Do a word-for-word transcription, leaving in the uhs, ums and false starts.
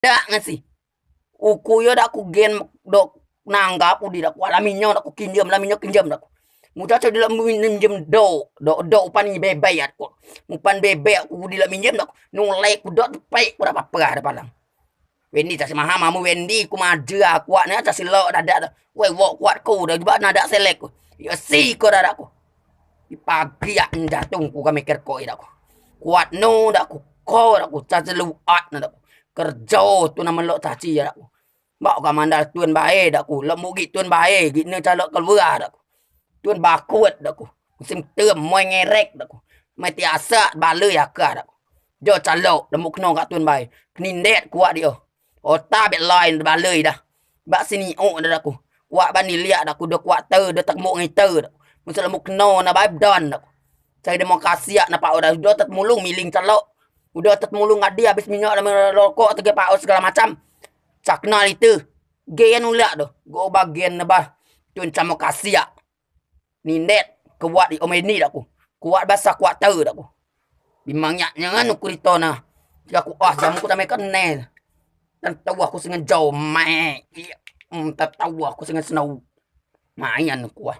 Dak ngasi. Uku yo dak ku gen dok nanggap udi dak ku alami nyo dak ku kinjem alami nyo kinjem dak ku. Muda cak dilok minjem dok dok dok upan ni bebek dak ku. Upan bebek ku dilok minjem dak ku. Nulek ku dok tepek ku dak papa dak palang. Wendi cak si maha mamu Wendi ku maja kuat ne cak si lok dadak dak. Wei wok kuat ku dak jebak nadak selek ku. Yo si ko dadak ku. Di pagi ak njatung ku kami kerko idak ku. Kuat no dak ku ko dak ku cak si luat ne dak ku. Kerjo tu nama lok caci dak ku. Bak ka mandal tun bae dak ku. Lok muk gik tun bae gik ne calok keluar dak ku. Tun bakut dak ku. Musim tem moi ngerek dak ku. Mati asak balei aka dak ku. Jo calok dak muk keno kak tun bae. Kenindet kuat dio. Ota bek lain balei dah. Bak sini ok dak ku. Kuat ban niliak dak ku do kuat te do tak muk ngite dak. Musim lok muk keno na bae bedan dak ku. Cari demokrasi ak na pao dak do tet mulung miling calok. Udah tet mulung adi habis minyak dan rokok tege pao segala macam. Cakna itu. Gen ulak do. Go bagen ne bah. Tun camo kasiak. Nindet kuat di omeni dak ku. Kuat basa kuat te dak ku. Di mangyak nyangan uku rito na. Tiga ku ah jamu ku tamai kene. Dan tawa ku sengen jauh mai. Iya. Hmm, tak tawa ku sengen senau. Mayan ku ah.